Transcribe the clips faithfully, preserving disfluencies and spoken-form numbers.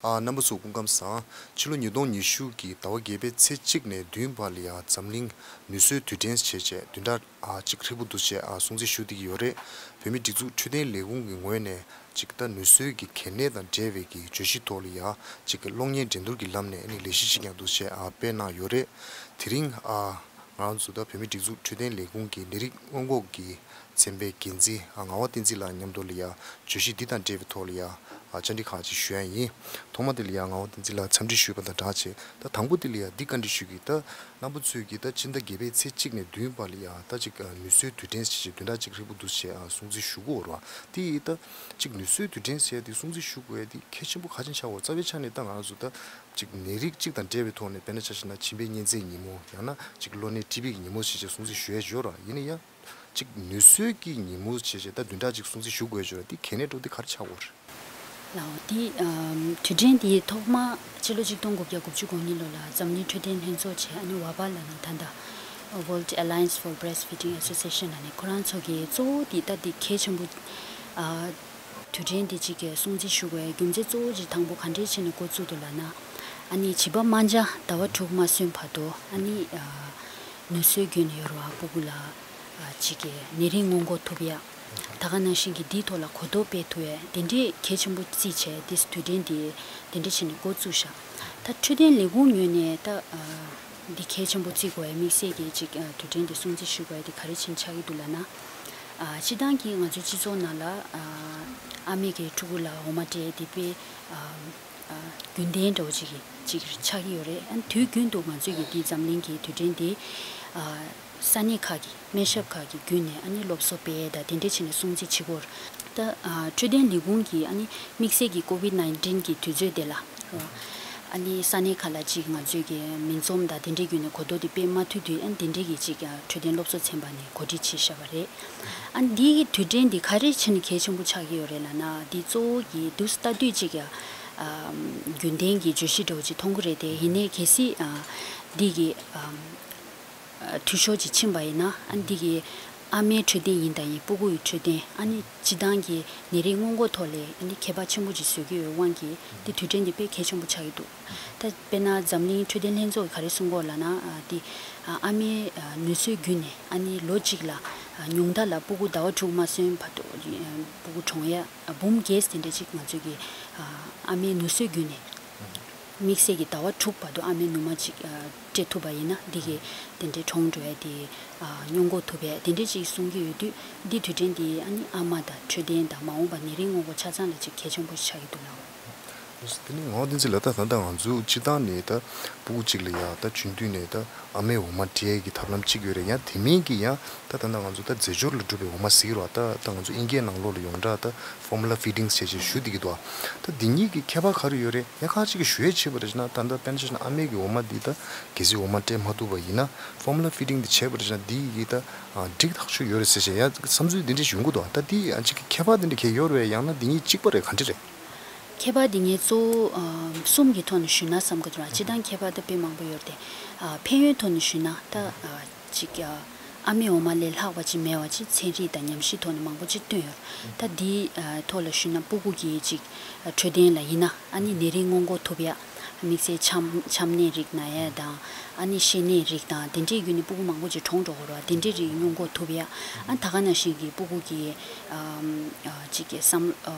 ཨ། རྣམ་པ་ཚོ་སྐུ་ཁམས་བཟང་། ཕྱི་ལོ་ཉིས་སྟོང་ཉི་ཤུ་གི་ཟླ་བ་བརྒྱད་པའི་ཚེས་གཅིག་ནས་བདུན་བར་ལ་ཡ་འཛམ་གླིང་ནུས་གསོའི་དུས་དྲན་བྱས་བྱས་བདུན་ཕྲག་ཨ་གཅིག་ཧྲིལ་པོ་འདུག་བྱས་ཨ་སྲུང་བརྩི་ཞུ་བསྡད་ཀྱི་ཡོད་རེད། བོད་མིའི་སྒྲིག་འཛུགས་འཕྲོད་བསྟེན་ལས་ཁུངས་ཀྱི་ངོས་ནས་ཅིག་ད་ནུས་གསོའི་གི་གལ་གནད་དང་འབྲེལ་བའི་གི་བརྗོད་གཞི་ཐོག་ལ་ཡ་ཅིག་གློག་བརྙན་འགྲན་བསྡུར་གྱི་ལམ་ནས་ཨ་ནི་ལས་གཞི་ཅིག་ཀྱང་འདུག་བྱས་ཨ་སྤེལ་གནང་ཡོད་རེད། དེ་རིང་ཨ་ང་རང་ཚོ་ད་བོད་མིའི་སྒྲིག་འཛུགས་འཕྲོད་བསྟེན་ལས་ཁུངས་ཀྱི་ནད་རིགས་སྔོན་འགོག་གི་ཚན་པའི་འགན་འཛིན་ཨ་ངག་དབང་བསྟན་འཛིན་ལགས་མཉམ་དུ་ལ་ཡ་བརྗོད་གཞི་འདི་དང་འབྲེལ་བའི་ཐོག་ལ་ཡ་ཨ་བཅར་འདྲི་ཁག་ཅིག་ཞུ་ཡ་ཡིན། ཐོག་མ་དེ་ལ་ཡ་ངག་དབང་བསྟན་འཛིན་ལགས་འཚམས་འདྲི་ཞུས་པ་དང་སྦྲགས་བྱས། ད་དང་པོ་དེ་ལ་ཡ་འདི་བཀའ་འདྲི་ཞུ་གི། ད་རྣམ་པ་ཚོས་ཀྱིས་ད་ཕྱི་ཟླ་བརྒྱད་པའི་ཚེས་གཅིག་ནས་བདུན་བར་ལ་ཡ་ད་ཅིག་ཨ་ནུས་གསོའི་དུས་དྲན་ཞེས་བྱས་བདུན་ཕྲག་གཅིག་ཧྲིལ་པོ་འདུག་བྱས་ཨ་སྲུང་བརྩི་ཞུ་གི་ཡོད་རེད་བ། དེ་ཡིས་ད་ཅིག་ནུས་གསོའི་དུས་དྲན་ཟེར་ཡ་དེ་སྲུང་བརྩི་ཞུ་དགོས་ཡ་དེ་གལ་ཆེན་པོ་ག་ཅིག་ཆགས་ཡོད། རྩ་བའི་ཆ་ནས་ད་ང་རང་ཚོ་ད་ཅིག་ནད་རིགས་གཅིག་དང་འབྲེལ་བའི་ཐོག་ནས། དཔེར་ན་ཆ་བཞག་ན་མཆིན་པའི་གཉན་ཚད་ཉིན་མོ། ཡང་ན་ཅིག་གློ་ནད་ཊི་བི་གི་ཉིན་མོ་ཞེས་བྱས་སྲུང་བརྩི་ཞུ་ཡ་ཡོད་རེད་བ། ཡིན་ན་ཡང་ཅིག་ནུས་གསོའི་གི་ཉིན་མོ་ཞེས་བྱས་ད་བདུན་ཕྲག་གཅིག་སྲུང་བརྩི་ཞུ་དགོས་ཡ་ཡོད་རེད། དེ་གལ་གནད་འདྲ་བོ་དེ་ག་རེ་ཆགས་ཡོད་རེད། ལའོ། དེ་ཨམ་དུས་དྲན་དེ་ཐོག་མ་ཕྱི་ལོ་ཆིག་སྟོང་དགུ་བརྒྱ་དགུ་བཅུ་གོ་གཉིས་ལོ་ལ་འཛམ་གླིང་འཕྲོད་བསྟེན་ལྷན་ཚོགས་བྱས། ཨ་ནི་ཝ་པ་ལབ་ནས་ད་ལྟ་World Alliance for Breastfeeding Association ལབ་ནས། ཁོ་རང་ཚོ་གིས་གཙོ་བོ་དེ་ད་དེ་གལ་ཆེན་པོ། ཨ་དུས་དྲན་དེ་གཅིག་གི་སྲུང་བརྩི་ཞུ་དགོས་རྒྱུ་མཚན་གཙོ་བོ་གཅིག་དང་པོ་ག་འདྲས་བྱས་ནས་འགོ་བཙུགས་འདུག་ལབ་ན། ཨ་ནི་བྱིས་པ་དམར་འབྱར་ཟླ་བ་དྲུག་མ་སོན་བར་དུ་ཨ་ནི་ཨ་ནུས་གསོའི་བརྒྱུད་ནས་ཡོད་རེད་བ། སྤུ་གུ་ལ་ཨ་གཅིག་གི་ནད་རིགས་སྔོན་འགོག་ཐུབ་ཡ། ད་ག་ནང་བཞིན་གྱི་འདིའི་ཐོག་ལ་གོ་རྟོགས་སྤེལ་ཐུབ་ཡ་དེ་འདྲས་གལ་ཆེན་པོ་བརྩིས་བྱས། དེ་དུས་དྲན་འདི་དེ་འདྲས་བྱས་ནས་འགོ་བཙུགས་ཤག་ད་འཕྲོད་བསྟེན་ལས་ཁུངས་ངོས་ནས་ད་ཨ་འདི་གལ་ཆེན་པོ་བརྩི་དགོས་ཡ། དམིགས་བསལ་གྱི་ཅིག་ཨ་དུས་དྲན་འདི་སྲུང་བརྩི་ཞུ་དགོས་ཡ་དེ་ག་རེ་བྱས་ནས་ཆགས་ཀྱི་འདུག་ལབ་ན། ཨ་སྤྱིར་བཏང་གི་ང་ཚོའི་སྤྱི་ཚོགས་ནང་ལ་ཨ་ཨ་མས་ཀྱི་ཕྲུ་གུ་ལ་འོ་མ་སྤྲད་དེ་དཔེ་ཨ་ཨ་རྒྱུན་ལྡན་འདྲ་བོ་ཅིག་ཅིག་ཆགས་ཀྱི་ཡོད་རེད། ཨ་དུས་རྒྱུན་དུ་ང་ཚོས་ཀྱི་འདི་འཛམ་གླིང་གི་དུས་དྲན་འདི་ཨ་ས་གནས་ཁག་གི་སྨན་ཞབས་ཁག་གི་བརྒྱུད་ནས་ཨ་ནི་སློབ་གསོ་སྤེལ་ཡས་དང་དེ་འདྲས་བྱས་ནས་སྲུང་བརྩི་བྱེད་དགོས། ད་ཨ་འཕྲོད་བསྟེན་ལས་ཁུངས་ཀྱིས་ཨ་ནི་དམིགས་བསལ་གྱི་ཀོ་ཝིད་ནའིན་ཊིན་གྱི་དུས་ཚོད་དེ་ལ་ཨ་ནི་ས་གནས་ཁག་ལ་ཅིག་ང་ཚོས་ཀྱི་མི་འཛོམས་དང་དེ་འདྲས་བརྒྱུད་ནས་གོ་རྟོགས་དེ་སྤེལ་མ་ཐུབ་དུས། ཨ་ནི་དེ་འདྲས་ཀྱི་ཅིག་ཨ་འཕྲོད་བསྟེན་སློབ་གསོ་ཚན་པ་ནས་གོ་སྒྲིག་བྱས་བཞག་པ་རེད། ཨ་ནི་འདི་གི་དུས་དྲན་འདི་ག་རེ་བྱས་ནས་གལ་ཆེན་པོ་ཆགས་ཀྱི་ཡོད་རེད་ལབ་ན། འདི་གཙོ་བོ་གི་དུས་ལྟ་དུས་ཅིག་ཨ་རྒྱུན་ལྡན་གྱི་བརྗོད་གཞི་འདྲ་བོ་ཅིག་མཐོང་གི་རེད་དེ། ཡིན་ནའི་གལ་སྲིད་ཨ་འདི་གི་ཨ་འཐུས་ཤོར་ཅིག་ཕྱིན་པ་ཡིན་ན། ཨ་ནི་འདི་གི་ཨ་མའི་འཕྲོད་བསྟེན་ཡིན་དང་ཡིན། སྤུ་གུ་ཡི་འཕྲོད་བསྟེན། ཨ་ནི་སྤྱི་བཏང་གི་ནད་རིགས་སྔོན་འགོག་ཐོག་ལ་ཨ་ནི་ཁྱད་པར་ཆེན་པོ་ཅིག་བཟོ་གི་ཡོད་དབང་གིས། འདི་དུས་དྲན་འདི་དཔེ་གལ་ཆེན་པོ་ཆགས་ཀྱི་འདུག་ད་དཔེར་ན་འཛམ་གླིང་འཕྲོད་བསྟེན་ལྷན་ཚོགས་ཀྱིས་ག་རེ་གསུང་གི་ཡོད་ལབ་ན། ཨ་འདི་ཨ་ཨ་མའི་ཨ་ནུས་གསོའི་བརྒྱུད་ནས་ཨ་ནི་ལོ་གཅིག་ལ་ཨ་ཉུང་མཐའ་ལ་སྤུ་གུ་ཟླ་བ་དྲུག་མ་སོན་བར་དུ་ཨ་སྤུ་གུ་གྲོངས་ཡ་ཨ་འབུམ་བརྒྱད་དེ་འདྲ་ཅིག་ང་ཚོས་ཀྱི་ཨ་ཨ་མའི་ནུས་གསོའི་བརྒྱུད་ནས། དམིགས་བསལ་གྱི་ཟླ་བ་དྲུག་བར་དུ་ཨ་མའི་ནུ་མ་གཅིག་ཨ་སྤྲད་ཐུབ་པ་ཡིན་ན། འདི་གི་དེ་འདྲའི་གྲོངས་འགྲོ་ཡ་དེ་ཨ་སྔོན་འགོག་ཐུབ་ཡ་དེ་འདྲའི་ཅིག་གསུང་གི་ཡོད་དུས། འདི་དུས་དྲན་འདི་ཨ་ནི་ཨ་མ་དང་འཕྲོད་བསྟེན་དང་མ་འོངས་པ་ནད་རིགས་སྔོན་འགོག་ཆ་ཚང་ལ་ཅིག་གལ་ཆེན་པོ་ཞིག་ཆགས་ཀྱི་འདུག་ལགས། དེ་ནི་ངག་དབང་བསྟན་འཛིན་ལགས། ད་ད་ལྟ་ང་ཚོ་སྤྱིར་བཏང་ནས་ད་སྤུ་གུ་གཅིག་ལ་ཡ་ད་རྒྱུན་དུ་ནས་ད་ཨ་མའི་འོ་མ་སྤྲད་ཀྱི་ཐབས་ལམ་གཅིག་ཡོད་རེད། ཡང་དེ་མིན་གྱི་ཡང་ད་ད་ལྟ་ང་ཚོ་ད་རྫས་སྦྱོར་ལས་གྲུབ་པའི་འོ་མ་ཟེར་གྱི་རེད་བ། ད་ད་ང་ཚོ་དབྱིན་སྐད་ནང་ལོགས་ལ་ཡོངས་གྲགས་ད་formula feeding ཞེས་བྱས་ཞུ་བསྡད་ཀྱི་འདུག་ད་འདི་གཉིས་ཀྱི་ཁྱད་པར་ག་རེ་ཡོད་རེད། ཡང་ཁ་ཅིག་གིས་ཞུ་ཡས་བྱས་པ་རེད་ན། ད་ལྟ་དཔེར་ན་ཆ་བཞག་ན་ཨ་མའི་གི་འོ་མ་འདི་ད་གལ་སྲིད་འོ་མ་སྤྲད་མ་ཐུབ་པ་ཡིན་ན། formula feeding འདི་བྱས་པ་རེད་ན་འདི་ཡི་ད་འགྲིག་ཐག་ཆོད་ཡོད་རེད་ཟེར་བྱས་ཡང་བསམ་ཚུལ་འདི་འདྲ་ཞིག་ཡོང་གི་འདུག་ད་འདི་ཨ་ཅིག་གི་ཁྱད་པར་འདི་འདྲ་གས་ཡོད་རེད། ཡང་ན་འདི་གཉིས་གཅིག་པ་རེད། ག་འདྲ་རེད། ཁྱད་པར་འདི་ངས་གཙོ་བོ་ཨ་གསུམ་གྱི་ཐོག་ནས་ཞུས་ན་བསམ་གྱི་འདུག་ལ། སྤྱིར་བཏང་ཁྱད་པར་ད་དཔེ་མང་པོ་ཡོད་རེད་དེ། ཨ་ཕན་ཡོན་ཐོག་ནས་ཞུས་ན་ད་ཨ་ཅིག་ཨ་ཨ་མའི་འོ་མ་ལས་ལྷག་པ་ཅིག་མེད་པ་ཅིག་ཚན་རིག་དང་ཉམས་ཞིབ་ཐོག་ནས་མང་པོ་ཅིག་བཏོན་ཡོད། ད་འདིའི་ཨ་ཐོག་ལ་ཞུས་ན་སྤུ་གུ་གི་ཅིག་ཨ་འཕྲོད་བསྟེན་ལ་ཡིན་ན། ཨ་ནི་ནད་རིགས་སྔོན་འགོག་ཐུབ་ཡ། དམིགས་བསལ་ཆམ་ཆམ་ནད་རིགས་ན་ཡ་དང་། ཨ་ནི་བཤལ་ནད་རིགས་དང་དེ་འདྲའི་བརྒྱུད་ནས་སྤུ་གུ་མང་པོ་ཅིག་གྲོངས་འགྲོ་གི་རེད་བ། དེ་འདྲའི་རིགས་སྔོན་འགོག་ཐུབ་ཡ། ཨ་ད་ག་ནང་བཞིན་གྱི་སྤུ་གུ་གི་ཨ་ཨ་ཅིག་གི་བསམ་ཨ་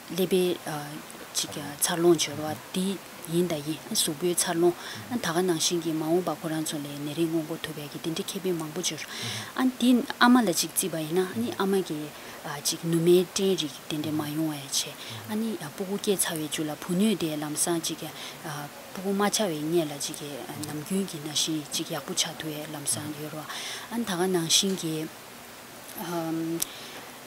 ཀླད་པའི་ཨ་ཅིག་གི་འཚར་ལོངས་བྱེད་རོགས་འདི་ཡིན་ད་ཡིན། ཨ་གཟུགས་པོའི་འཚར་ལོངས། ཨ་ད་ག་ནང་བཞིན་གྱི་མ་འོངས་པ་ཁོ་རང་ཚོ་ལ་ནད་རིགས་སྔོན་འགོག་ཐུབ་པའི་གི་དེ་འདྲའི་ཁེ་ཕན་མང་པོ་ཅིག་ཡོད། ཨ་འདི་ཨ་མ་ལ་ཅིག་བརྩིས་པ་ཡིན་ན། ཨ་ནི་ཨ་མ་གི་ཨ་ཅིག་ནུ་མའི་སྐྲན་རིགས་དེ་འདྲ་མ་ཡོང་བ་ཡ་བྱས། ཨ་ནི་ཨ་སྤུ་གུ་སྐྱེས་ཚར་བའི་རྗེས་ལ་བུ་སྣོད་དེ་ལམ་སང་ཅིག་གི་ཨ་སྤུ་གུ་མ་ཆགས་པའི་སྔོན་ལ་ཅིག་གི་ཨ་ནམ་རྒྱུན་གྱི་ནད་གཞི་ཅིག་ཡག་པོ་ཆགས་ཐུབ་ཡ་ལམ་སང་ཡོད་རེད་བ། ཨ་ནི་ད་ག་ནང་བཞིན་གྱི་ཨམ་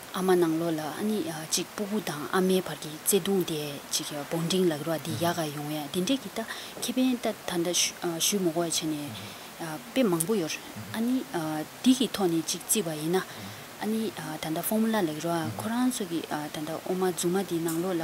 ཨ་མ་ནང་ལོགས་ལ་ཨ་ནི་ཨ་ཅིག་སྤུ་གུ་དང་ཨ་མའི་བར་གྱི་བརྩེ་དུང་དེ་ཅིག་ཨ་བོན་ཌིང་ལབ་ཀྱི་རེད་བ། དེ་ཡག་ག་ཡོང་ཡ་དེ་འདྲས་ཀྱི་ད་ཁེ་ཕན་ད་ད་ལྟ་ཞུ་ཨ་ཞུ་མི་དགོས་པ་བྱས་ནས་ཨ་དཔེ་མང་པོ་ཡོད་རེད། ཨ་ནི་ཨ་འདི་གི་ཐོག་ནས་ཅིག་བརྩིས་པ་ཡིན་ན། ཨ་ནི་ཨ་ད་ལྟ་ཧྥོར་མུ་ལ་ལབ་ཀྱི་རེད་བ། ཁོ་རང་ཚོ་གི་ཨ་ད་ལྟ་འོ་མ་རྫུན་མ་དེའི་ནང་ལོགས་ལ་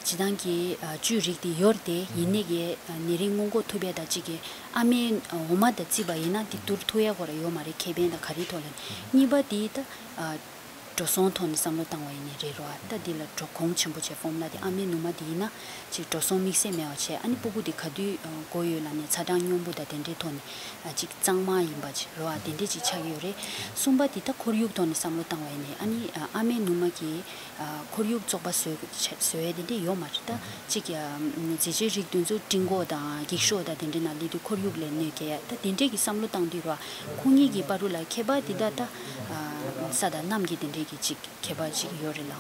སྤྱིར་བཏང་གི་ཨ་བཅུད་རིགས་དེ་ཡོད་རེད་དེ། ཡིན་ནའི་གི་ཨ་ནད་རིགས་སྔོན་འགོག་ཐུབ་ཡ་ད་ཅིག་གི་ཨ་མའི་འོ་མ་དང་བརྩིས་པ་ཡིན་ན་དེ་བསྡུར་ཐུབ་ཡ་ཁོ་རང་ཡོད་མ་རེད། ཁེ་ཕན་དང་ག་རེའི་ཐོག་ལ། གཉིས་པ་དེ་ད་ཨ་ འགྲོ་སོང་ཐོག་ནས་བསམ་བློ་བཏང་བ་ཡིན་ནའི་རེད་རོ། ད་འདི་ལ་འགྲོ་གོང་ཆེན་པོ་བྱས་ཕོར་མུ་ལ་དེ་ཨ་མའི་ནུ་མ་དེ་ཡིན་ན་ཅིག་འགྲོ་སོང་དམིགས་བསལ་མེད་པ་བྱས། ཨ་ནི་ཕྲུ་གུ་དེ་ག་དུས་ཨ་དགོས་ཡོད་ལབ་ནས་ཚ་གྲང་སྙོམས་པོ་དང་དེ་འདྲའི་ཐོག་ནས་ཨ་ཅིག་གཙང་མ་ཡིན་པ་ཅིག་རོ། ཨ་དེ་འདྲས་ཅིག་ཆགས་ཀྱི་ཡོད་རེད། གསུམ་པ་དེ་ད་ཁོར་ཡུག་ཐོག་ནས་བསམ་བློ་བཏང་བ་ཡིན་ནའི་ཨ་ནི་ཨ་ཨ་མའི་ནུ་མ་གིས་ཨ་ཁོར་ཡུག་བཙོག་པ་བཟོས་བྱས་བཟོ་ཡས་དེ་འདྲས་ཡོད་མ་རེད། ད་ཅིག་ཨ་རྫས་སྦྱོར་རིགས་དེ་ཚོ་སྤྲིན་ཀོག་དང་འགྱིག་ཤོག་དང་དེ་འདྲས་ནང་སླེབས་དུས་ཁོར་ཡུག་ལ་གནོད་སྐྱེལ་ཡ། ད་དེ་འདྲས་ཀྱི་བསམ་བློ་བཏང་དུས་རོ། ཁོ་གཉིས་ཀྱི་བར་དུ་ལ་ཁྱད་པར་དེ་ད་ད་ཨ་ས་དང་གནམ་གྱི་དེ་འདྲས་ཀྱི་ཅིག་ཁྱད་པར་ཅིག་ཡོད་རེད་ལགས།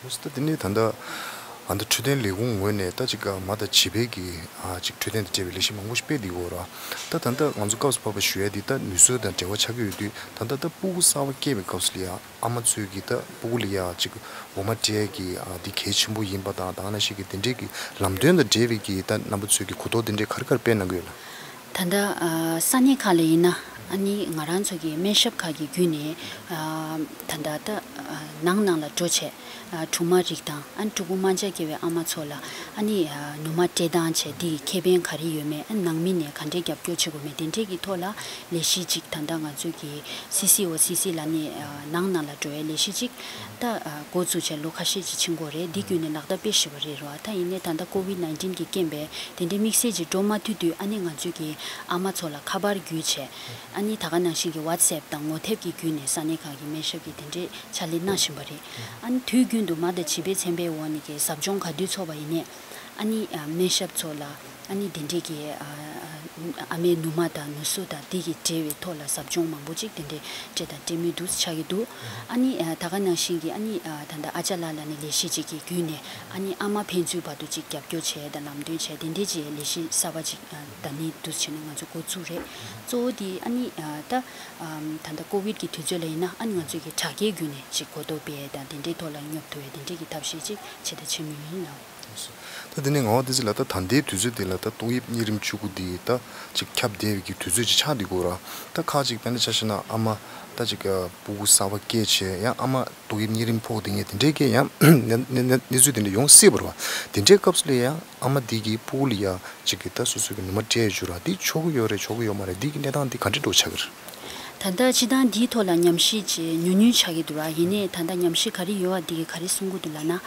ལགས་སོ། ད་དེ་ནས་ད་ལྟ་ཨ་ད་འཕྲོད་བསྟེན་ལས་ཁུངས་ངོས་ནས་ད་ཅིག་མ་དང་བྱིས་པའི་གི་ཨ་ཅིག་འཕྲོད་བསྟེན་དང་འབྲེལ་བའི་ལས་གཞི་མང་པོ་ཞིག་སྤེལ་བསྡད་ཡོད་ར། ད་ད་ལྟ་ང་ཚོ་སྐབས་སུ་བབས་པ་ཞུ་ཡ་འདི་ད་ནུས་གསོ་དང་འབྲེལ་བ་ཆགས་ཀྱི་ཡོད་དུས། ད་ལྟ་ད་ཕྲུ་གུ་གསར་པ་སྐྱེས་པའི་སྐབས་སུ་ལ་ཡ་ཨ་མ་ཚོས་གི་ད་ཕྲུ་གུ་ལ་ཡ་ཅིག་འོ་མ་སྤྲད་ཡ་གི་ཨ་འདི་གལ་ཆེན་པོ་ཡིན་པ་དང་། ད་ག་ནང་བཞིན་གི་དེ་འདྲའི་གི་ལམ་སྟོན་དང་འབྲེལ་བའི་གི་ད་རྣམ་པ་ཚོས་གི་གོ་རྟོགས་དེ་འདྲའི་ག་རེ་ག་རེ་སྤེལ་གནང་གི་ཡོད་ལགས། ད་ལྟ་ཨ་ས་གནས་ཁག་ལ་ཡིན་ན་ཨ་ནི་ང་རང་ཚོ་གི་སྨན་ཞབས་ཁག་གི་བརྒྱུད་ནས་ཨ་ད་ལྟ་ད་ཨ་ནང་ནང་ལ་འགྲོ་བྱས། ཨ་སྦྲུམ་མ་རིགས་དང་ཨ་ནི་ཕྲུ་གུ་དམར་འབྱར་སྐྱེ་བའི་ཨ་མ་ཚོ་ལ་ཨ་ནི་ཨ་ནུ་མ་སྤྲད་སྟངས་བྱས། འདི་ཡི་ཁེ་ཕན་ག་རེ་ཡོད་མེད། ཨ་ནང་མི་ནས་ག་འདྲའི་རྒྱབ་སྐྱོར་བྱེད་དགོས་མེད། དེ་འདྲས་ཀྱི་ཐོག་ལ་ལས་གཞི་ཅིག་ད་ལྟ་ང་ཚོ་གི་སི་སི་ཨོ་སི་སི་ལབ་ནས་ཨ་ནང་ནང་ལ་འགྲོ་བའི་ལས་གཞི་ཅིག་ད་ཨ་འགོ་བཙུགས་བྱས་ལོ་ཁ་ཤས་ཅིག་ཕྱིན་གྱི་ཡོད་རེད། འདི་བརྒྱུད་ནས་ལག་བསྟར་དཔེ་ཞེ་པོ་རེད་རོ། ད་ཡིན་ནའི་ད་ལྟ་ཀོ་ཝིད་ནའིན་ཊིན་གྱི་རྐྱེན་པས་དེ་འདྲའི་དམིགས་བསལ་ཅིག་འགྲོ་མ་ཐུབ་དུས་ཨ་ནི་ང་ཚོ་གི་ཨ་མ་ཚོ་ལ་ཁ་པར་བརྒྱུད་བྱས། ཨ་ནི་ད་ག་ནང་བཞིན་གྱི་ཝ་ཊི་སི་ཨེབ་དང་ངོ་དེབ་ཀྱི་བརྒྱུད་ནས་ས་གནས་ཁག་གི་སྨན་ཞབས་ཀྱི་དེ་འདྲའི་ཕྱག་ལས་གནང་བཞིན་པ་རེད། ཨ་ནི་དུས་རྒྱུན་དུ་མ་དང་བྱིས་པའི་ཚན་པའི་འོག་ནས་ཀྱི་ཟབ་སྦྱོང་ག་དུས་ཚོགས་པ་ཡིན་ནའི་ཨ་ནི་ཨ་སྨན་ཞབས་ཚོ་ལ་ཨ་ནི་དེ་འདྲའི་གི་ཨ་ཨ་མའི་ནུ་མ་དང་ནུ་གསོ་དང་དེ་གི་འབྲེལ་བའི་ཐོག་ལ་ཟབ་སྦྱོང་མང་པོ་ཅིག་དེ་འདྲའི་སྤྲད་དང་སྤྲད་མུས་འདུག་ཆགས་ཀྱི་འདུག་ཨ་ནི་ཨ་ད་ག་ནང་བཞིན་གྱི་ཨ་ནི་ཨ་ད་ལྟ་ཨ་ཅག་ལགས་ལབ་ནས་ལས་གཞི་ཅིག་གི་བརྒྱུད་ནས་ཨ་ནི་ཨ་མ་ཕན་ཚུན་བར་དུ་ཅིག་རྒྱབ་སྐྱོར་བྱས་དང་ལམ་སྟོན་བྱས། དེ་འདྲའི་ཅིག་ལས་གཞི་གསར་པ་ཅིག་ཨ་ད་ནི་འདུག་བྱས་ནས་ང་ཚོ་འགོ་བཙུགས་རེད། གཙོ་བོ་དེ་ཨ་ནི་ཨ་ད་ཨམ་ད་ལྟ་ཀོ་ཝིད་ཀྱི་དུས་ཚོད་ལ་ཡིན་ན་ཨ་ནི་ང་ཚོས་ཀྱི་དྲ་རྒྱའི་བརྒྱུད་ནས་ཅིག་གོ་རྟོགས་སྤེལ་དང་དེ་འདྲའི་ཐོག་ལ་སྙོབ་ཐུབ་པའི་དེ་འདྲའི་གི་ཐབས་ཤེས་ཅིག་བྱེད་དང་བྱེད་མུས་ཡིན་ལགས། ད་དེ་ནས་ངག་དབང་བསྟན་འཛིན་ལགས། ད་ད་ལྟའི་དུས་ཚོད་འདི་ལ་ད་ཏོག་དབྱིབས་གཉན་རིམས་བཅུ་དགུ་འདི་ད་ཅིག་ཁྱབ་བསྡད་པའི་གི་དུས་ཚོད་ཅིག་ཆགས་བསྡད་ཀྱི་ཡོད་ར། ད་ཁག་ཅིག་དཔེར་ན་ཆ་བཞག་ན་ཨ་མ་ད་ཅིག་ཕྲུ་གུ་གསར་པ་སྐྱེས་བྱས་ཡང་ཨ་མ་ཏོག་དབྱིབས་གཉན་རིམས་ཕོག་བསྡད་མཁན་དེ་འདྲའི་གི་ཡང་གནས་གནས་གནས་ཚུལ་དེ་འདྲ་ཡོང་སྲིད་པ་རེད་བ། དེ་འདྲའི་སྐབས་སུ་ལ་ཡང་ཨ་མ་འདི་གིས་ཕྲུ་གུ་ལ་ཡ་ཅིག་གི་ད་སོ་སོ་གི་ནུ་མ་སྤྲད་རྒྱུ་ར་འདི་ཆོག་གི་ཡོད་རེད་ཆོག་གི་ཡོད་མ་རེད། འདི་གི་གནས་སྟངས་འདི་ག་འདྲ་འགྲོ་ཆགས་ཀྱི་རེད། ད་ལྟ་སྤྱིར་བཏང་འདིའི་ཐོག་ལ་ཉམས་ཞིབ་བྱེད་ཉུང་ཉུང་ཆགས་ཀྱི་འདུག་ར། ཡིན་ནའི་ད་ལྟ་ཉམས་ཞིབ་ག་རེ་ཡོད་པ་འདི་གིས་ག་རེ་གསུང་གི་འདུག་ལབ་ན།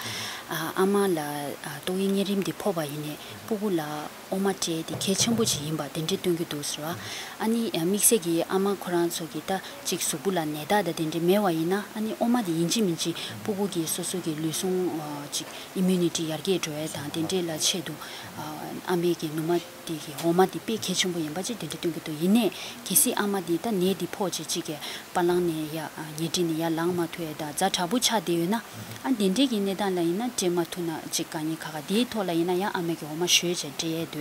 ཨ་ཨ་མ་ལ་ཨ་ཏོག་དབྱིབས་གཉན་རིམས་འདི་ཕོག་པ་ཡིན་ནའི་ཕྲུ་གུ་ལ་འོ་མ་སྤྲད་དེ་གལ་ཆེན་པོ་ཞིག་ཡིན་པ་དེ་འདྲས་སྟོན་གྱི་འདུག་ཟེར་བ། ཨ་ནི་དམིགས་བསལ་གྱི་ཨ་མ་ཁོ་རང་ཚོ་གི་ད་ཅིག་གཟུགས་པོ་ལ་ནད་རྟགས་དང་དེ་འདྲས་མེད་པ་ཡིན་ན་ཨ་ནི་འོ་མ་དེ་ཡིན་གཅིག་མིན་གཅིག་ཕྲུ་གུ་གི་སོ་སོ་གི་ལུས་ཟུངས་ཨ་ཅིག་ཨི་མུ་ནི་ཊི་ཡར་རྒྱས་འགྲོ་ཡས་དང་དེ་འདྲས་ལ་ཆེད་དུ་ཨ་ཨ་མའི་གི་ནུ་མ་དེ་གི་འོ་མ་དེ་དཔེ་གལ་ཆེན་པོ་ཡིན་པ་ཅིག་དེ་འདྲས་སྟོན་གྱི་འདུག་ཡིན་ནའི་གལ་སྲིད་ཨ་མ་དེ་ད་ནད་དེ་ཕོག་བྱས་ཅིག་གི་པ་ལང་ནས་ཡར་ཉལ་ཁྲི་ནས་ཡར་ལངས་མ་ཐུབ་ཡས་དང་ཛ་དྲག་པོ་ཆགས་བསྡད་ཡོད་ན། ཨ་དེ་འདྲས་ཀྱི་གནས་སྟངས་ལ་ཡིན་ན་སྤྲད་མ་ཐུབ་ན་ཅིག་དཀའ་ངལ་ཁག་ཁག་དེའི་ཐོག་ལ་ཡིན་ན་ཡང་ཨ་མ་གི་འོ་མ་བཞོས་བྱས་སྤྲད་ཡས་འདུག་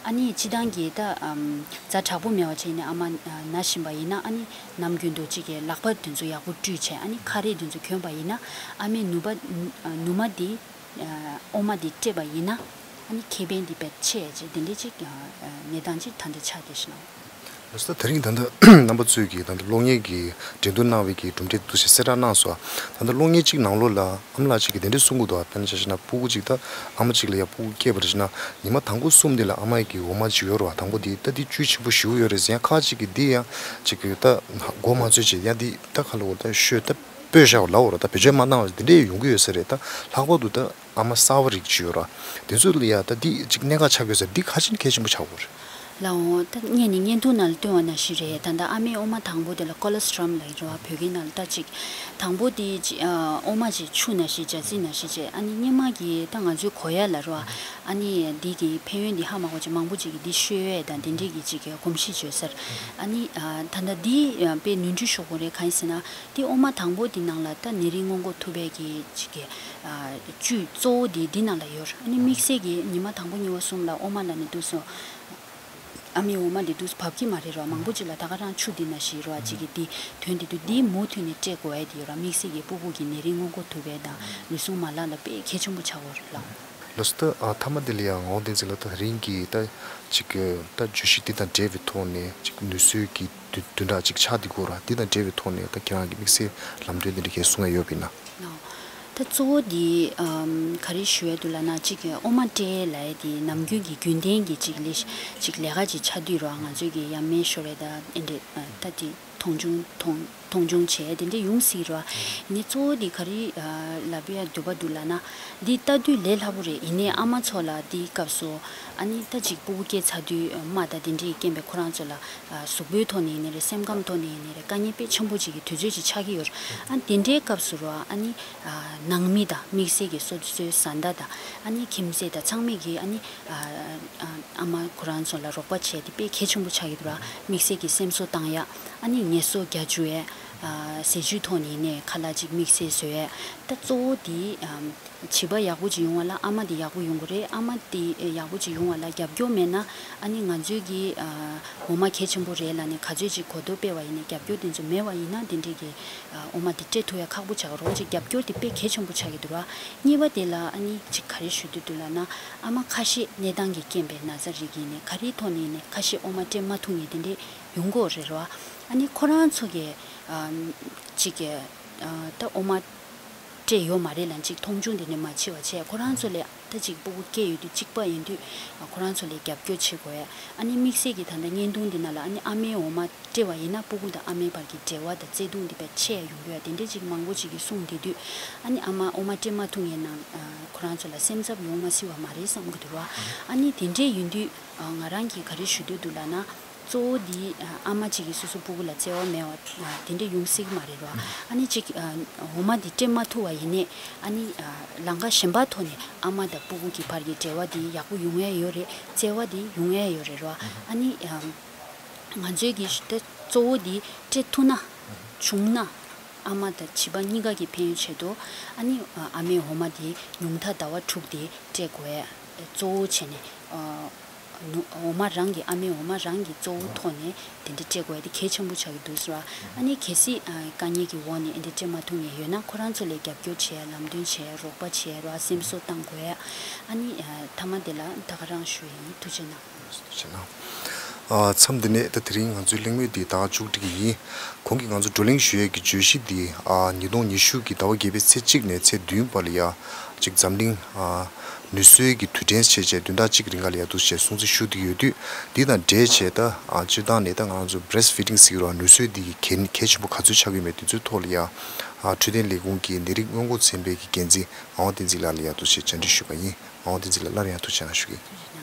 ཨ་ནི་སྤྱིར་བཏང་གི་ད་ཨམ་ཛ་དྲག་པོ་མེད་པ་བྱས་ནས་ཨ་མ་ན་བཞིན་པ་ཡིན་ན་ཨ་ནི་ནམ་རྒྱུན་དུ་ཅིག་གི་ལག་པ་དེ་ཚོ་ཡག་པོ་བཀྲུས་བྱས་ཨ་ནི་ཁ་རས་དེ་ཚོ་གྱོན་པ་ཡིན་ན་ཨ་མའི་ནུ་མ་ནུ་མ་དེ་འོ་མ་དེ་སྤྲད་པ་ཡིན་ན་ཨ་ནི་ཁེ་ཕན་དེ་དཔེ་ཆེ་ཅེས་དེ་འདྲའི་ཅིག་གནས་སྟངས་ཅིག་ད་ལྟ་ཆགས་བསྡད་ཤག་ལགས། ལགས་སོ། ད་དེ་རིང་ད་ལྟ་རྣམ་པ་ཚོས་ཀྱིས་ད་ལྟ་གློག་བརྙན་གྱི་འགྲན་བསྡུར་གནང་བའི་གི་གྲུབ་འབྲས་འདུག་སེ་གསལ་བསྒྲགས་གནང་སོང་། ད་ལྟ་གློག་བརྙན་གཅིག་ནང་ལོགས་ལ་ཨ་མ་ལགས་གཅིག་གིས་དེ་འདྲས་གསུང་གི་འདུག་དཔེར་ན་ཆ་བཞག་ན་ཕྲུ་གུ་གཅིག་ད་ཨ་མ་གཅིག་ལ་ཡ་ཕྲུ་གུ་སྐྱེས་པ་རེད་ཟེར་ན་ཉི་མ་དང་པོ་གསུམ་དེ་ལ་ཨ་མ་ཡི་གི་འོ་མ་གཅིག་ཡོད་རེད་བ། དང་པོ་དེ་ད་འདི་བཅུད་ཆེན་པོ་ཞེ་པོ་ཡོད་རེད་ཟེར། ཡང་ཁ་ཅིག་གིས་འདི་ཡང་གཅིག་གི་ད་མགོ་མ་ཚོས་བྱས་ཡང་འདི་ད་ག་ལ་འོ་ད་ཤོད་ད་སྤོས་བཞག་ལ་འོ་ར་ད་བེད་སྤྱོད་མ་གནང་བ་དེ་འདྲས་ཡོང་གི་ཡོད་ས་རེད། ད་ལྷག་པར་དུ་ད་ཨ་མ་གསར་པ་རིགས་ཅིག་ཡོད་ར། དེ་ཚོ་ལ་ཡ་ད་འདི་གཅིག་གནད་འགག་ཆགས་ཡོད་ས་རེད། འདི་ག་ཅིག་གལ་ཆེན་པོ་ཆགས་ཡོད་རེད། ལགས་འོང་། ད་ངས་ནི་བརྙན་ཐུང་ནང་ལ་སྟོན་པ་ནང་བཞིན་རེད། ད་ལྟ་ཨ་མའི་འོ་མ་དང་པོ་དེ་ལ་ཀོ་ལོ་སི་ཊི་རམ་ལབ་ཀྱི་རེད་བ། བོད་སྐད་ནང་ལ་ད་ཅིག་དང་པོ་དེ་ཅིག་ཨ་འོ་མ་ཅིག་ཆུ་ནང་བཞིན་ཇ་རྩི་ནང་བཞིན་བྱས་ཨ་ནི་སྔོན་མ་གི་ད་ང་ཚོའི་གོ་ཡ་ལ་རེད་བ། ཨ་ནི་འདི་གི་ཕན་ཡོན་འདི་ཧ་མ་གོ་ཅིག་མང་པོ་ཅིག་གིས་འདི་བཤོས་ཡས་དང་དེ་འདྲས་ཀྱི་ཅིག་གོམས་གཤིས་བྱོས་ས་རེད། ཨ་ནི་ཨ་ད་ལྟ་འདི་ཨ་དཔེ་ནོར་འཁྲུལ་ཤོར་གྱི་རེད། གང་ཡིན་ཟེར་ན་འདི་འོ་མ་དང་པོ་འདི་ནང་ལ་ད་ནད་རིགས་སྔོན་འགོག་ཐུབ་པའི་གི་ཅིག་གི་ཨ་བཅུད་གཙོ་བོ་འདི་འདི་ནང་ལ་ཡོད་རེད། ཨ་ནི་དམིགས་བསལ་གྱི་ཉི་མ་དང་པོ་གཉིས་པ་གསུམ་ལ་འོ་མ་ལབ་ནས་འདུག་སོང་། ཨ་མའི་འོ་མ་འདི་འདུག་བབས་ཀྱི་མ་རེད་རོ། མང་པོ་ཅིག་ལ་ད་ག་རང་ཆུ་འདི་ནང་བཞིན་རོ། ཨ་ཅིག་གི་འདི་དོན་འདི་འདུག་འདི་མུ་མཐུད་ནས་སྤྲད་དགོས་ཡ་འདི་ཡོད་ར། དམིགས་བསལ་གྱི་ཕྲུ་གུ་གི་ནད་རིགས་སྔོན་འགོག་ཐུབ་པའི་དང་ལུས་ཟུངས་མ་ལག་ལ་དཔེ་གལ་ཆེན་པོ་ཆགས་ཡོད་རེད་ལགས། ལགས་སོ། ད་ཨ་མཐའ་མ་འདི་ལ་ཡང་ངག་དབང་བསྟན་འཛིན་ལགས་ད་དེ་རིང་གི་ད་ཅིག་གི་ད་བརྗོད་གཞི་འདི་དང་འབྲེལ་བའི་ཐོག་ནས་ཅིག་ནུས་གསོའི་གི་བདུན་བདུན་ཕྲག་ཅིག་ཆགས་འདི་དགོས་ར། འདི་དང་འབྲེལ་བའི་ཐོག་ནས་ད་ཁྱེད་རང་གི་དམིགས་བསལ་ལམ་སྟོན་འདི་འདྲ་གས་གསུང་ཡ་ཡོད་པ་ཡིན་ན། ད་གཙོ་བོ་འདི་ཨམ་ག་རེ་ཞུ་ཡ་འདུག་ལབ་ན་ཅིག་འོ་མ་སྤྲད་ལབ་ཡ་འདི་ནམ་རྒྱུན་གྱི་རྒྱུན་ལྡན་གྱི་ཅིག་ལས་ཅིག་ལས་ཀ་ཅིག་ཆགས་དུས་རོ། ང་ཚོས་ཀྱི་ཡ་སྨན་ཤོར་རེད་ད་ཨེ་འདྲས་ད་དེ། མཐོང་ཆུང་མཐོང་མཐོང་ཆུང་བྱས་དེ་འདྲས་ཡོང་སྲིད་ར། ནི་གཙོ་བོ་འདི་ག་རེ་ལབ་ཡ་འདོད་པ་འདུག་ལབ་ན། འདི་ལྟ་དུས་ལས་སླ་པོ་རེད། ཡིན་ནའི་ཨ་མ་ཚོ་ལ་འདིའི་སྐབས་སུ་ཨ་ནི་ད་ཅིག་སྤུ་གུ་སྐྱེས་ཚར་དུས་རྨ་དང་དེ་འདྲས་རྐྱེན་པས་ཁོ་རང་ཚོ་ལ་གཟུགས་པོའི་ཐོག་ནས་ཡིན་ནའི་རེད། སེམས་ཁམས་ཐོག་ནས་ཡིན་ནའི་རེད། དཀའ་ངལ་དཔེ་ཆེན་པོ་ཅིག་གི་དུས་ཚོད་ཅིག་ཆགས་ཀྱི་ཡོད་རེད། ཨ་དེ་འདྲའི་སྐབས་སུ་ར་ཨ་ནི་ནང་མི་དང་དམིགས་བསལ་གྱི་སོ་སོའི་བཟའ་ཟླ་དང་ཨ་ནི་ཁྱིམ་མཚེས་དང་ཚང་མས་ཀྱིས་ཨ་ནི་ཨ་མ་ཁོ་རང་ཚོ་ལ་རོགས་པ་བྱས་ཏེ་དཔེ་གལ་ཆེན་པོ་ཆགས་ཀྱི་འདུག་ར། དམིགས་བསལ་གྱི་སེམས་གསོ་བཏང་ཡ། ཨ་ནི་ངལ་གསོ་རྒྱག་བཅུག་ཡས། ཟས་བཅུད་ཐོག་ནས་ནས་ཁ་ལག་ཅིག་དམིགས་བསལ་བཟོ་ཡས། ད་གཙོ་བོ་དེ་བྱིས་པ་ཡག་པོ་ཅིག་ཡོང་བ་ལ་ཨ་མ་དེ་ཡག་པོ་ཡོང་གི་རེད། ཨ་མ་དེ་ཡག་པོ་ཅིག་ཡོང་བ་ལ་རྒྱབ་སྐྱོར་མེད་ན་ཨ་ནི་ང་ཚོའི་གི་འོ་མ་གལ་ཆེན་པོ་རེད་ལབ་ནས་ག་ཚོད་ཅིག་གོ་རྟོགས་སྤེལ་བ་ཡིན་ནའི་རྒྱབ་སྐྱོར་དེ་ཚོ་མེད་པ་ཡིན་ན་དེ་འདྲས་ཀྱི་འོ་མ་དེ་སྤྲད་ཐུབ་ཡ་ཁག་པོ་ཆགས་ཀྱི་རེད། ཅིག་རྒྱབ་སྐྱོར་དེ་དཔེ་གལ་ཆེན་པོ་ཆགས་ཀྱི་འདུག་ར། གཉིས་པ་དེ་ལ་ཨ་ནི་ཅིག་ག་རེ་ཞུ་འདོད་འདུག་ལབ་ན། ཨ་མ་ཁ་ཤས་གནས་སྟངས་ཀྱི་རྐྱེན་པས་ན་ཚ་རིགས་ཡིན་ནའི་ག་རེའི་ཐོག་ནས་ཡིན་ནའི་ཁ་ཤས་འོ་མ་སྤྲད་མ་ཐུབ་མཁན་དེ་འདྲས་ཡོང་གི་ཡོད་རེད་ར། ཨ་ནི་ཁོ་རང་ཚོ་གི་ཨ་ཅིག་གི་ཨ་ད་འོ་མ་སྤྲད་ཡོད་མ་རེད་ལབ་ཅིག་མཐོང་ཆུང་དེ་འདྲས་མ་བྱེད་པ་བྱས། ཁོ་རང་ཚོ་ལས་ད་ཅིག་སྤུ་གུ་སྐྱེས་ཡོད་དུས་གཅིག་པ་ཡིན་དུས་ཁོ་རང་ཚོ་ལས་རྒྱབ་སྐྱོར་བྱེད་དགོས། ཨ་ནི་དམིགས་བསལ་གྱི་ད་ལྟ་བརྙན་ཐུང་འདི་ནང་ལ་ཨ་ནི་ཨ་མའི་འོ་མ་སྤྲད་པ་ཡིན་ན་སྤུ་གུ་དང་ཨ་མའི་བར་གྱི་འབྲེལ་བ་དང་བརྩེ་དུང་འདི་དཔེ་ཆེ་ཡ་ཡོང་གི་ཡོད། དེ་འདྲས་ཅིག་མང་པོ་ཅིག་གིས་གསུངས་བསྡད་དུས་ཨ་ནི་ཨ་མ་འོ་མ་སྤྲད་མ་ཐུབ་མཁན་ནང་ཁོ་རང་ཚོ་ལ་སེམས་འཚབ་ཡོང་མ་སྲིད་པ་མ་རེད་བསམ་གྱི་འདུག་ར། ཨ་ནི་དེ་འདྲས་ཡིན་དུས་ང་རང་གིས་ག་རེ་ཞུ་འདོད་འདུག་ལབ་ན། གཙོ་བོ་འདི་ཨ་མ་གཅིག་གིས་སོ་སོ་སྤུ་གུ་ལ་བརྩེ་བ་མེད་པ་དེ་འདྲས་ཡོང་སྲིད་ཀྱི་མ་རེད་ར། ཨ་ནི་གཅིག་འོ་མ་འདི་སྤྲད་མ་ཐུབ་པ་ཡིན་ནའི་ཨ་ནི་ལམ་ཁ་གཞན་པ་ཐོག་ནས་ཨ་མ་དང་སྤུ་གུ་གི་བར་གྱི་འབྲེལ་བ་འདི་ཡག་པོ་ཡོང་ཡ་ཡོད་རེད། བརྩེ་བ་འདི་ཡོང་ཡ་ཡོད་རེད་ར། ཨ་ནི་ང་ཚོའི་གི་ད་གཙོ་བོ་འདི་སྤྲད་ཐུབ་ན་བྱུང་ན་ཨ་མ་དང་བྱིས་པ་གཉིས་ཀ་གི་ཕན་ཡོན་ཆེད་དུ་ཨ་ནི་ཨ་མའི་འོ་མ་འདི་ཉུང་མཐའ་ཟླ་བ་དྲུག་འདི་སྤྲད་དགོས། གཙོ་བོ་བྱས་ནས་ཨ་ནུ་འོ་མ་རང་གི་ཨ་མའི་འོ་མ་རང་གི་གཙོ་བོ་ཐོག་ནས་དེ་འདྲ་སྤྲད་དགོས་ཡ་དེ་གལ་ཆེན་པོ་ཆགས་ཀྱི་འདུག་ཟེར་བ། ཨ་ནི་གལ་སྲིད་ཨ་དཀའ་ངལ་གྱི་འོག་ནས་ཨེ་འདྲ་སྤྲད་མ་ཐུབ་མཁན་ཡོད་ན་ཁོ་རང་ཚོ་ལ་རྒྱབ་སྐྱོར་བྱས་ལམ་སྟོན་བྱས་རོགས་པ་བྱས་རོགས་སེམས་གསོ་བཏང་དགོས་ཡ། ཨ་ནི་ཨ་མཐའ་མ་དེ་ལ་ད་ག་རང་ཞུ་ཡིན། ཐུགས་རྗེ་གནང་། ཐུགས་རྗེ་གནང་། ཨ་མཚམས་འདི་ནས་ད་དེ་རིང་ང་ཚོའི་གླེང་མོལ་འདི་ད་མཇུག་སྒྲིལ་གྱི་ཡིན། གོང་གི་ང་ཚོ་བགྲོ་གླེང་ཞུ་ཡས་ཀྱི་བརྗོད་གཞི་འདི་ཨ་ཉིས་སྟོང་ཉི་ཤུ་གི་ཟླ་བ་བརྒྱད་པའི་ཚེས་གཅིག་ནས་ཚེས་བདུན་བར་ལ་ཡ་ཅིག་འཛམ་གླིང་ཨ་ནུས་གསོའི་གི་དུས་དྲན་བྱས་བྱས་བདུན་ཕྲག་གཅིག་རིང་ག་ལ་ཡ་འདུག་བྱས་སྲུང་བརྩི་ཞུ་བསྡད་ཡོད་དུས། འདི་དང་འབྲེལ་བྱས་ད་ཨ་སྤྱིར་བཏང་ནས་ད་ང་ཚོ་breastfeeding་ཟེར་གྱི་རེད་བ། ནུས་གསོའི་འདི་གི་གལ་གལ་ཆེན་པོ་ག་ཚོད་ཆགས་ཀྱི་ཡོད་མེད་དེ་ཚོའི་ཐོག་ལ་ཡ་ཨ་འཕྲོད་བསྟེན་ལས་ཁུངས་ཀྱི་ནད་རིགས་སྔོན་འགོག་ཚན་པའི་གི་འགན་འཛིན་ངག་དབང་བསྟན་འཛིན་ལགས་ལ་ཡ་འདུག་བྱས་བཅར་འདྲི་ཞུས་པ་ཡིན། ངག་དབང་བསྟན་འཛིན་ལགས་སླར་ཡང་ཐུགས་རྗེ་གནང་ཞུ་གི་ཡིན།